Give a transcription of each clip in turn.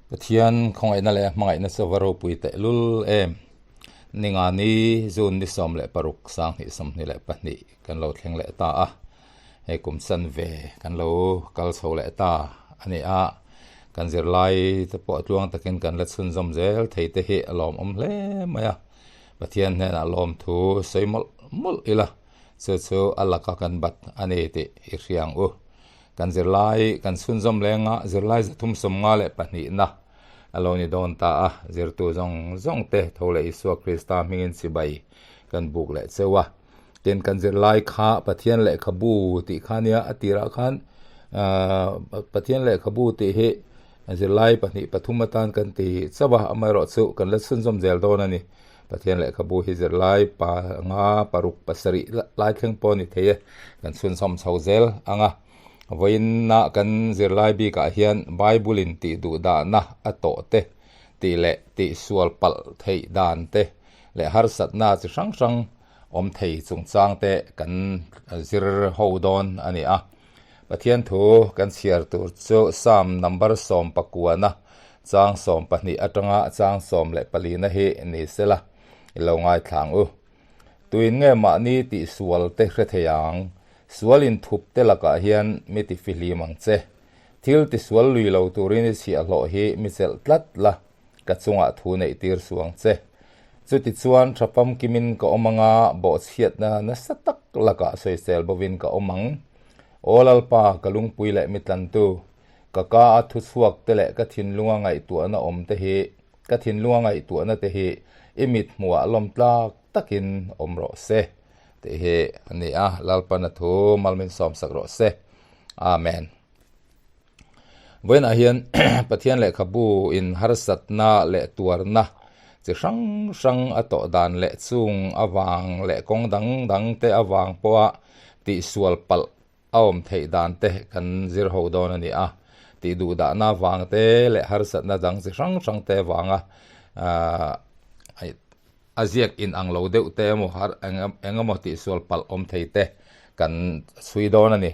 Pathian khawngaihna leh hmangaihna chu va ropui teh lul em. Ningani June ni 16 2022 kan lo thleng leh ta a, hei kum chan ve kan lo kal chho leh ta a ni a, kan zirlai te pawh tluang takin kan la chhunzawm zel thei te hi a lawmawm hle mai a, Pathian hnenah lawmthu sawi mawlh mawlh ila chu chu a laka kan bat a ni tih i hria ang u. Kan zirlai kan chhunzawm lenga zirlai 352na a lo ni dawn ta a, zirtu zawng zawng te tho leh Isua Krista hmingin chibai kan buk leh cheu a. Tin, kan zirlai kha Pathian lehkhabu tih kha nia a tirah khan Pathian lehkhabu tih hi zirlai pahnih pathum atan kan ti chauh a, amaherawhchu kan la chhunzawm zel dawn a ni. Pathian lehkhabu hi zirlai panga paruk pasarih lai thleng pawh a ni thei e, kan chhunzawm chho zel ang a. Vawiinna kan zirlai bikah hian Bible in tih duh dahna a tawh te tih leh tihsual palh theih dan te leh harsatna chi hrang hrang awm thei chungchang te kan zir ho dawn a ni a. Pathian thu kan chhiar tur chu Psalm number 19 chang 12 atanga chang 14 hi ni sela i lo ngaithla ang u. Tuin nge mahni tihsual te hre thei ang? Sual inthup te lakah hian mi tifihlim ang che. Thil tisual lui lo turin i chhiahhlawh hi mi chelh tlat la, ka chungah thu neih tir suh ang che. Chutichuan tha famkimin ka awm anga bawhchhiatna nasa tak lakah sawisel bovin ka awm ang. Aw Lalpa, ka lungpui leh mi tlantu, ka ka a thuchhuak te leh ka thinlunga ngaihtuahna awm te hi, ka thinlunga ngaihtuahna te hi i mithmuhah lawm tlak takin awm rawh se, tih hi a ni a. Lalpana thu malmin sawmsak rawh se. Amen. Vawiinah hian Pathian lehkhabu in harsatna leh tuarna chi hrang hrang a tawh dan leh chung avang leh kawng dang dang te avang pawha tihsual palh a awm theih dan te kan zir ho dawn a ni a. Tih duh dahna avang te leh harsatna dang chi hrang hrang te avanga a ziak inang lo deuh te emaw har eng emaw tihsual palh awm thei te kan chhui dawn a ni.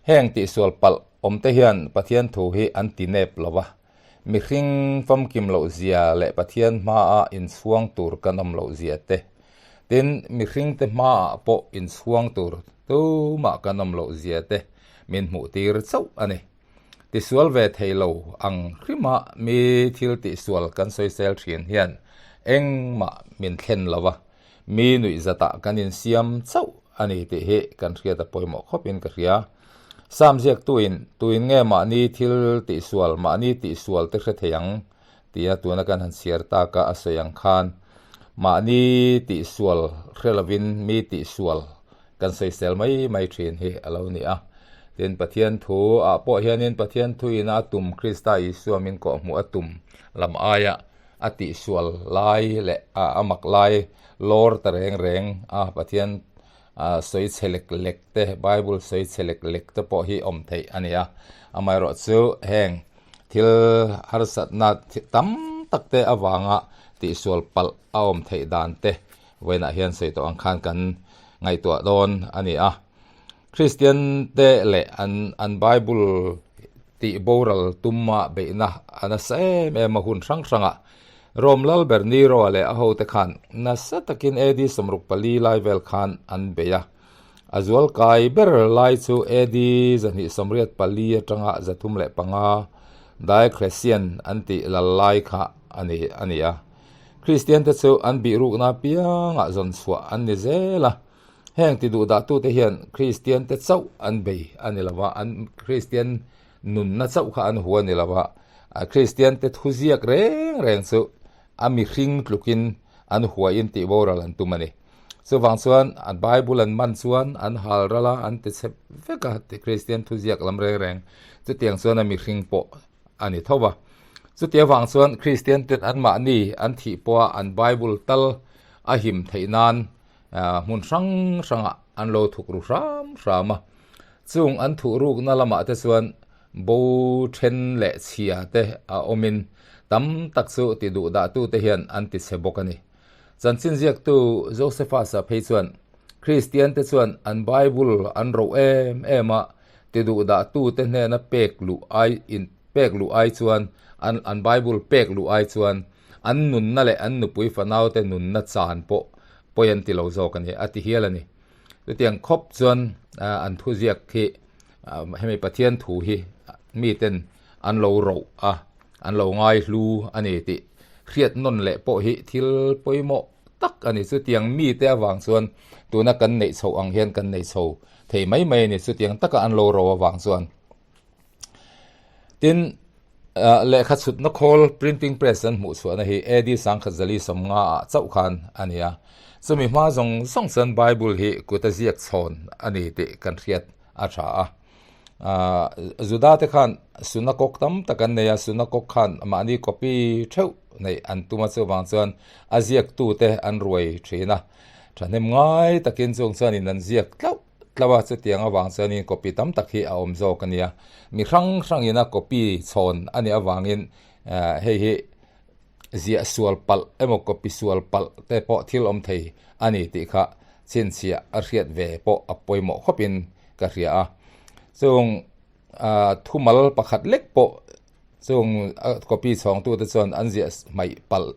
Heng tihsual palh awm te hian Pathian thu hi an ti nep lo va, mihring famkim loh zia leh Pathian hmaah inchhuang tur kan awm loh zia te, tin mihring te hmaah pawh inchhuang tur tumah kan awm loh zia te min hmuh tir chauh a ni. Tisual ve thei lo ang hrima mi thil tihsual kan sawisel thin hian engmah min thlen lo va, mi nuihzatah kan insiam chauh a ni tih hi kan hriat a pawimawh khawpin ka hria. Sam ziaktuin, Tuin nge mahni thil tihsual, mahni tihsual te hre thei ang? tia tuna kan han chhiar taka a sawi ang khan mahni tihsual hre lovin mi tihsual kan sawisel mai mai thin hi a lo ni a. Tin, Pathian thu ah pawh hianin Pathian thuin a tum Krista Isua min kawhhmuh a tum lam aia a tihsual lai leh a mak lai lawr ta reng reng a Pathian sawi chhe lek lek te, Bible sawi chhe lek lek te pawh hi awm theih a ni a. Amaherawhchu heng Thil harsatna tam tak te avanga tihsual palh a awm theih dan te vawiinah hian sawi tawh ang khan kan ngaihtuah dawn a ni a. Kristian te leh an an Bible tih boral tuma beihna a nasa em em a hun hrang hrangah Rome lal ber Nero-a leh a hote khan nasa takin AD 64 lai vel khan an bei a. A zual kai ber lai chu AD 284 atanga 305 Diocletian an tih lal lai kha a ni a ni a. Kristian te chu an bihrukna apiangah zawn chhuah an ni zel a. Heng ti duh dahtute hian Kristian te chauh an bei a ni lo va, an Kristian nunna chauh kha an hu a ni lo va, Kristian te thuziak reng reng chu a mihring tlukin an huaiin tih boral an tum a ni. Chuvang chuan an Bible an man chuan an hal ral a, an ti chhe vek a, ti Kristian thuziak lam reng reng. Chutiang chuan a mihring pawh a ni tho va. Chuti avang chuan Kristian ten anmahni an thih pawha an Bible tal a him theih nan hmun hrang hrangah an lo thuk ru hram hram a. Chung an thuh rukna lamah te chuan bo then leh chhia te a awmin tam tak chu ti duh dahtute hian an ti chhe bawk a ni. Chanchin ziaktu Josephus-a phei chuan Kristiante chuan an Bible an roh em em a, ti duh dahtute hnena pek luh ai in pek luh ai chuan an an Bible pek luh ai chuan an nunna leh an nupui fanaute nunna chan pawh pawi an ti lo zawk a ni, a ti hial a ni. Chutiang khawp chuan an thuziak hi hemi Pathian thu hi miten an lo roh a, an lo ngai hlu a ni tih hriat nawn leh pawh hi thil pawimawh tak a ni. Chutiang mite avang chuan tuna kan neih chhoh ang hian kan nei chho thei mai mai a ni. Chutiang taka an lo roh avang chuan. Tin, lehkha chhutna khawl, printing press, an hmuh chhuahna hi AD 1050 ah chauh khan a ni a. Chumi hma zawng zawng chuan Bible hi kut a ziak chhawn a ni tih kan hriat a tha a. Juda te khan sunakok tam tak an nei a, sunakok khan mahni copy theuh neih an tum a, chuvang chuan a ziaktute an ruai thin a. Thahnem ngai takin chung chuanin an ziak tlauh Tlo a, chutiang avang chuanin copy tam tak hi a awm zawk a nia. Mi hrang hrangin a copy chhawn a nih avangin hei hi ziah sual palh emaw copy sual palh te pawh thil awm thei a ni tih kha chhinchhiah a hriat ve pawh a pawimawh khawpin ka hria a. Chung thumal pakhat lek pawh Chung copy chhawngtute chuan an ziah hmaih palh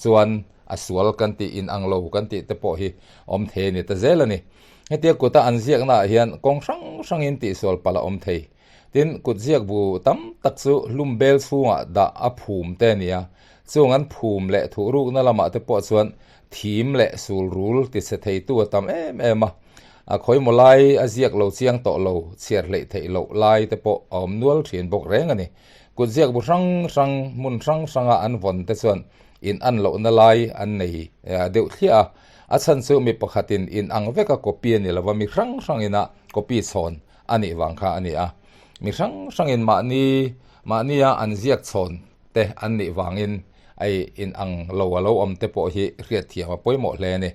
chuan a sual kan tih inang lo kan tih te pawh hi awm thei a ni ta zel a ni. Hetia kuta an ziaknaah hian kawng hrang hrangin tihsual palh a awm thei. Tin, kut ziak bu tam tak chu hlum bel chhungah dah a phum te a ni a, chung an phum leh thuhrukna lamah te pawh chuan thim leh sul rul tichhe theitu a tam em em a. A khawimaw lai a ziak lo chiang tawh lo, chhiar hleih theih loh lai te pawh a awm nual thin bawk reng a ni. Kut ziak bu hrang hrang, hmun hrang hranga an vawn te chuan in an lohna lai an nei deuh thliah a. A chhan chu mi pakhatin in ang veka copy a ni lova, mi hrang hrangin a copy chhawn a nih vang kha a ni a. Mi hrang hrangin mahni mahnia an ziak chhawn te an nih vangin ei in ang lo a lo awm te pawh hi hriatthiam a pawimawh hle a ni.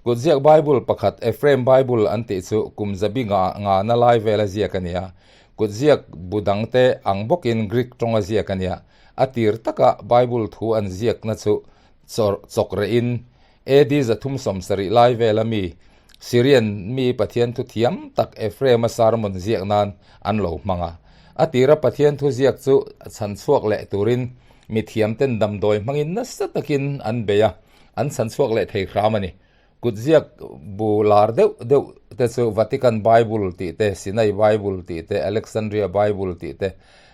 Kutziak Bible pakhat Ephraim Bible an tih chu kum zabi nga ngana lai vela ziak a ni a. Kutziak bu dangte ang bawkin Greek tawnga ziak a ni a. A tir taka Bible thu an ziakna chu chawk rehin AD 370 lai vela mi Syrian mi Pathian thu thiam tak Ephraim-a sermon ziak nan an lo hmang a. A tira Pathian thu ziak chu chhan chhuak leh turin mi thiamten damdawi hmangin nasa takin an bei a, an chhan chhuak leh thei hram a ni. Kut ziak bu lar deuh deuh te chu Vatican Bible tih te, Sinai Bible tih te, Alexandria Bible tih te,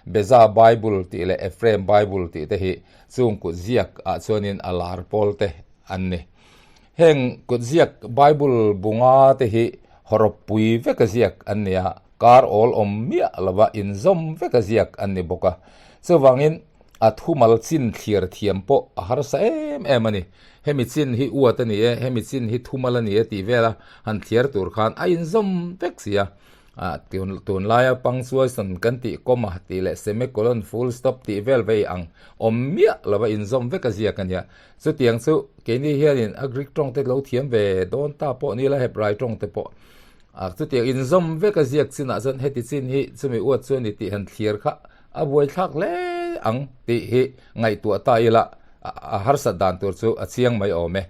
Beza Bible tih leh Ephraim Bible tih te hi chung kut ziak ah chuanin a lar pawl te an ni. Heng kutziak Bible bunga te hi hawrawppui veka ziak an ni a, kar awl awm miah lova inzawm veka ziak an ni bawk a. Chuvangin a thumal chin thlir thiam pawh a harsa em em a ni. Hemi chin hi uat a ni e, hemi chin hi thumal a ni e tih vela han thliar tur khan a inzawm vek si a. Tunlaia punctuation kan tih comma tih leh semicolon, full stop tih vel vei ang awm miah lova inzawm vek a ziak a nia. Chutiang chu keini hianin a Greek tawng te lo thiam ve dawn ta pawh ni la Hebrai tawng te pawh chutiang inzawm vek a ziak chinah chuan heti chin hi chumi uat chu a ni tih han thlir kha a buaithlak hle ang tih hi ngaihtuah ta ila a harsat dan tur chu a chiang mai awm e.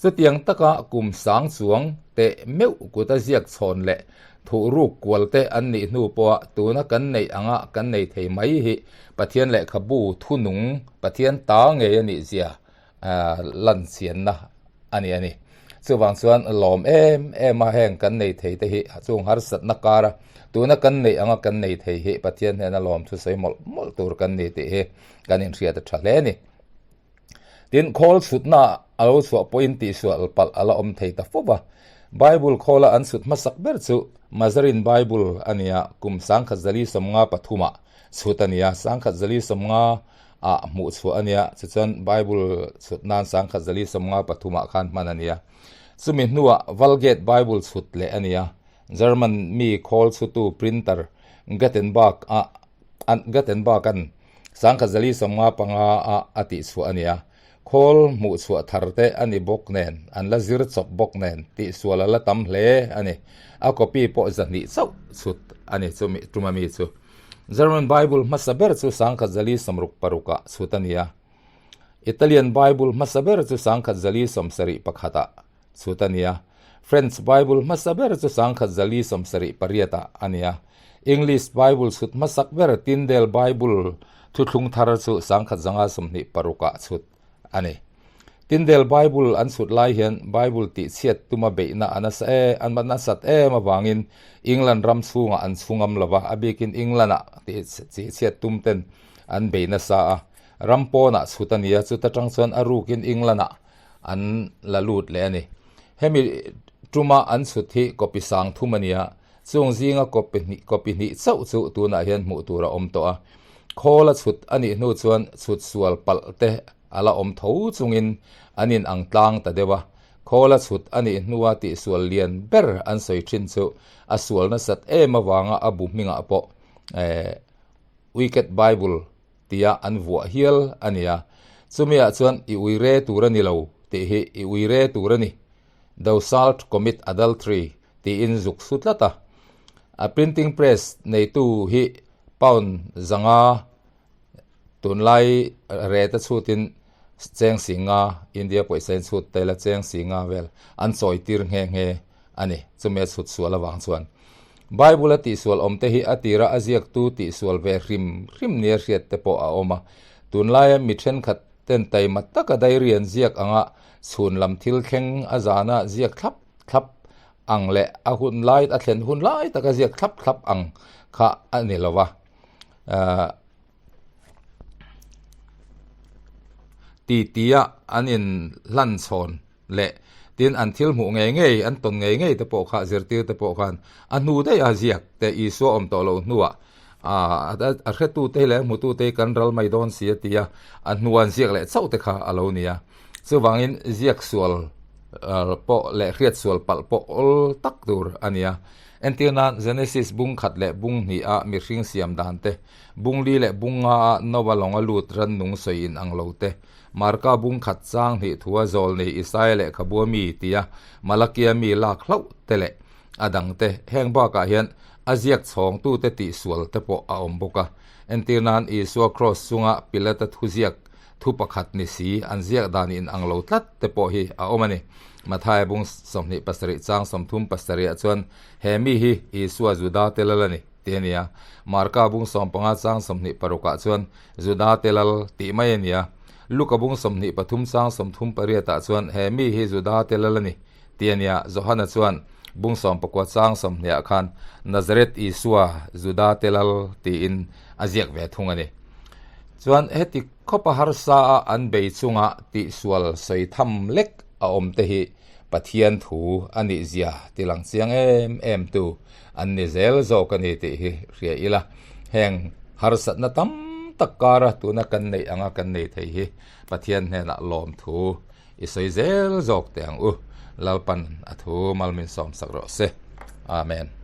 Chutiang taka kum sang chuang teh meuh kut a ziak chhawn leh thuhruk kual te an nih hnu pawha tuna kan neih anga kan nei thei mai hi Pathian lehkhabu thunung Pathian ta ngei a nih zia lan chianna a ni a ni. Chuvang chuan lawm em em a heng kan nei thei te hi chung harsatna kara tuna kan neih anga kan nei thei hi Pathian hnena lawm thusawi mawlh mawlh tur kan ni tih hi kan inhriat a tha hle a ni. Tin, khawl chhutna a lo chhuah pawhin tihsual palh a la awm thei ta fo va. Bible khawla an chhut hmasak ber chu Mazarin Bible a ni a, kum 1053 ah chhut a ni a, 1050 ah hmuh chhuah a ni a, tichuan Bible chhut nan 1053 ah khan hman a ni a. Chumi hnuah Vulgate Bible chhut leh a ni a, German mi khawl chhutu printer Gutenberg a Gutenberg-a'n 1055 a a tih chhuah a ni a, khawl hmuh chhuah thar te a ni bawk nen, an la zir chawp bawk nen tihsual a la tam hle a ni. A copy pawh zahnih chauh chhut a ni chumi tuma mi chu. German Bible hmasa ber chu 1066 ah chhut a ni a, Italian Bible hmasa ber chu 1071 ah chhut a ni a, French Bible hmasa ber chu 1078 ah a ni a, English Bible chhut hmasak ber Tyndale Bible Thuthlung thar chu 1926 ah chhut a ni. Tyndale Bible an chhut lai hian Bible tihchhiat tuma beihna a nasa e, an nasat em avangin England ram chhungah an chhu ngam lo va, a bikin England-ah tihchhiat tum ten an bei nasa a. Ram pawnah chhut a ni a, chuta tang chuan a rukin England-ah an la lut leh a ni. Hemi tuma an chhut hi copy sang thum a ni a, chung zinga copy hnih copy hnih chauh chu tunah hian hmuh tur a awm tawh a. Khawl a chhut a nih hnu chuan chhut sual palh te a la awm tho chungin an in ang tlang ta deuh a. Khawl a chhut a nih hnua tihsual lian ber an sawi thin chu a sual nasat em avanga a bu hmingah pawh eh Wicked Bible tia an vuah hial a ni a, chumiah chuan i ui re tur a ni lo tih hi i ui re tur a ni, Thou shalt commit adultery tiin zuk su tlat a. A printing press neitu hi pound 500 tunlai rate a chhutin cheng singa India pawisa in chhut tel a cheng singa vel an chawi tir nghe nghe a ni, chumi a chhut sual avang chuan. Bible a tihsual awm te hi a tira a ziaktu tihsual ve hrim hrim nia hriat te pawh a awm a. Tunlaia mi thenkhat ten taima taka diary an ziak anga chhun lam thil thleng a zana ziak thlap thlap ang leh a hun lai a thlen hun lai taka ziak thlap thlap ang kha a ni lo va. Ti tia an inhlan chhawn leh tin an thil hmuh ngei ngei, an tawn ngei ngei te pawh kha zirtir te pawh khan a hnu daih a ziak te Isua awm tawh loh hnuah a hretu te leh a hmutu te hi kan ral mai dawn si a ti a, a hnu an ziak leh chauh te kha a lo ni a. Chuvangin ziak sual pawh leh hriat sual palh pawh awl tak tur a ni a. Entir nan Genesis bung khat leh bung hnih a mihring siam dan te, bung li leh bung nga a Noah lawnga lut rannung sawi in ang lo te, Marka bung khat chang hnih thua zawl nei Isaia lehkhabua mi tia Malakia mi lak hlauh te leh a dang te heng bakah hian a ziak chhawngtute tihsual te pawh a awm bawk a. Entir nan Isua kraws chunga Pilata thuziak thu pakhat ni si an ziak dan in ang lo tlat te pawh hi a awm a ni. Mathaia bung 27 chang 37 ah chuan he mi hi Isua Juda te lal a ni tih a ni a. Marka bung 15 chang 26 ah chuan Juda te lal tih mai a ni a. Luka bung 23 chang 38 ah chuan he mi hi Juda te lal a ni tih a ni a. Johana chuan bung 19 chang 20 ah khan Nazareth Isua Juda te lal tiin a ziak ve thung a ni. Chuan heti khawpa harsa a an bei chunga tihsual sawi tham lek a awm te hi Pathian thu a nih zia ti lang chiang em em tu an ni zel zawk a ni tih hi hria ila. Heng harsatna tam tak kara tuna kan neih anga kan nei thei hi Pathian hnenah lawm thu i sawi zel zawk teh ang u. Lalpan a thu malmin sawmsak rawh se. Amen.